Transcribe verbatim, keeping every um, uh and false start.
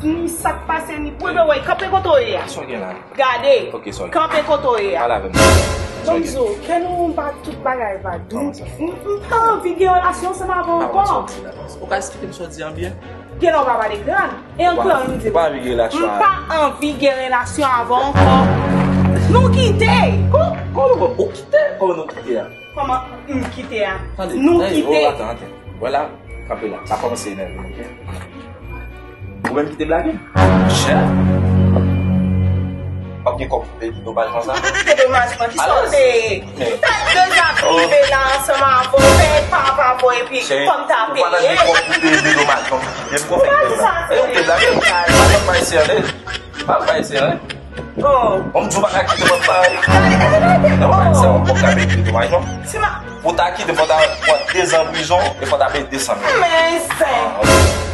Ni sa k pase, ni pwen, bebe, kanpe kote w ye a. Sa w gen la? Gade. Ok, sorry. Kanpe kote w ye a. Pale avè m. Sa w gen? Bonjou, ke nou bat tout bagay va dou. Kòman sa? M m pa anvi gen relasyon ansanm avè w ankò. Ou ka esplike m sa w di an byen? Gen lè w pa pale gran. E ankò, m di w, m pa anvi gen relasyon avè w ankò. Nou kite. Kòman, kòman, ou kite? Kòman nou kite a? Kòman m kite a? Nou kite. Tande, tande, oh, atann, atann. Vwala, kanpe la. Pa kòmanse enève m, ok? Ou menm ki te blage m? Monchè. W ap gen kòb pou peye domaj konsa? Ki domaj konsa? Ki sa w peye? Fè de zak rive la ansanm avè w, fè pa pa avè w, epi fò m ta peye. Ou pa gen kòb pou peye domaj, non. Ou pa di sa. E ou te blage m? Pa bay sere. Pa bay sere. Oh. Bon, m di w pa ka kite pòt la. Non, sa w pòt ka peye domaj, non. Pou ta kite, fò ta pran de zan prizon e fò ta peye de san mil. Men zen.